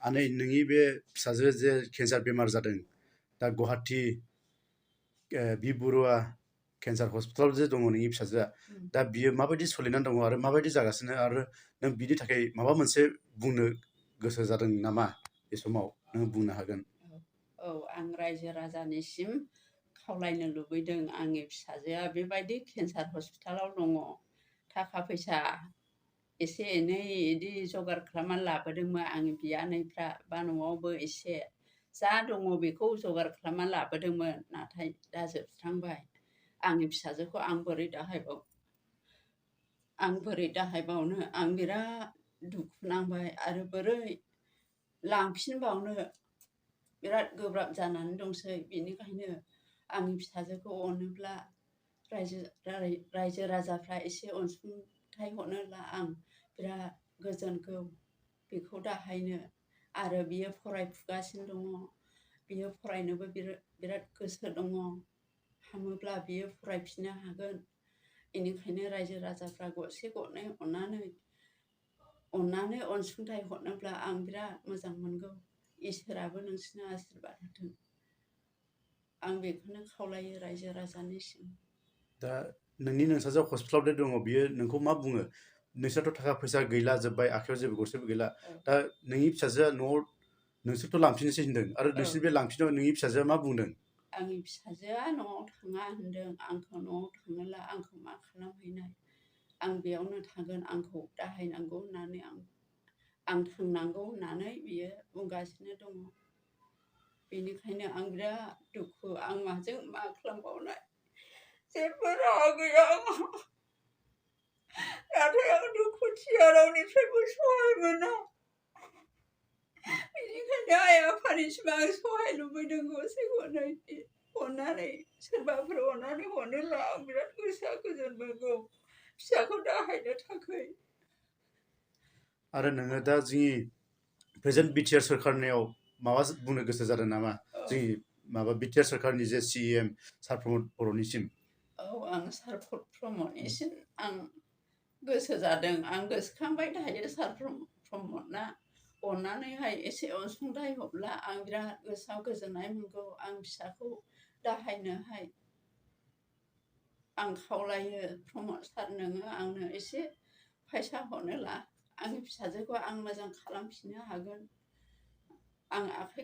आनै नोंनि बे फिसाजो जे केन्सार बेमार जादों दा गुवाहाटि बि बरुवा केन्सार हस्पिटाल जे दङ नोंनि फिसाजोआ दा बियो माबायदि सोलिनानै दङ आरो माबायदि जागासिनो आरो नों बिनि थाखाय माबा मोनसे बुंनो गोसो जादों नामा बे समाव नों बुंनो हागोन। औ आं रायजो राजानिसिम खावलायनो लुबैदों आंनि फिसाजोआ बेबायदि केन्सार हस्पिटालाव दङ थाखा फैसा एसे एनै इदि जगार खालामनानै लाबोदोंमोन आंनि बियानैफ्रा बा न'आवबो एसे जा दङ बेखौ जगार खालामनानै लाबोदोंमोन नाथाय दा जोबस्रांबाय आंनि फिसाजोखौ आं बोरै दाहायबावनो आं बिराद दुखु नांबाय आरो बोरै लांफिनबावनो बिराद गोब्राब जानानै दंसै बेनिखायनो आंनि फिसाजोखौ अनोब्ला रायजो राजाफ्रा एसे अनसुंथाइ हरनोब्ला आं बिराद गोजोनगौ बेखौ दाहायनो आरो बियो फरायफुगासिनो दङ बियो फरायनोबो बिराद गोसो दङ हामोब्ला बियो फरायफिननो हागोन बेनिखायनो रायजो राजाफ्रा गरसे गरनै अननानै अनसुंथाइ हरनोब्ला आं बिराद मोजां मोनगौ इसोराबो नोंसिनो आशीर्बाद होथों आं बेखौनो खावलायो रायजो राजानिसिम। दा नोंनि नोंसाजो हस्पिटालाव दङ बियो नोंखौ मा बुङो नोंसोरथ' थाखा फैसा गैला जोब्बाय आखायाव जेबो गरसेबो गैला दा नोंनि फिसाजोआ न'आव नोंसोरथ' लांफिननोसै होनदों आरो नोंसोरनि बे लांफिनायाव नोंनि फिसाजोआ मा बुंदों? आंनि फिसाजोआ न'आव थाङा होनदों आंखौ न'आव थाङोब्ला आंखौ मा खालामहैनाय आं बेयावनो थागोन आंखौ दाहायनांगौ होननानै आं थांनांगौ होननानै बियो बुंगासिनो दङ बेनिखायनो आं बिराद दुखु आं माजों मा खालामबावनाय जेबो राहा गैया नाथाय आं दुखुथिया रावनिफ्रायबो सहाय मोना बेनिखायनो आइ आफानिसिम आं सहाय लुबैदों गरसे गरनै अननानै सोरबाफोर अननानै हरोब्ला आं बिराद गोसोआ गोजोन मोनगौ फिसाखौ दाहायनो थाखाय। आरो नोङो दा जोंनि प्रेजेन्ट बिटिआर सोरखारनियाव माबा बुंनो गोसो जादों नामा जोंनि माबा बिटिआर सोरखारनि जे सिएम सार प्रमद बर'निसिम? औ आं सार प्रमदनिसिम आं गोसो जादों आं गोसोखांबाय थायो सार प्रमदना अननानैहाय एसे अनसुंथाइ हरब्ला आं बिराद गोसोआव गोजोननाय मोनगौ आं फिसाखौ दाहायनोहाय आं खावलायो प्रमद सार नोङो आंनो एसे फैसा हरनोला आंनि फिसाजोखौ आं मोजां खालामफिननो हागोन आं आखाइ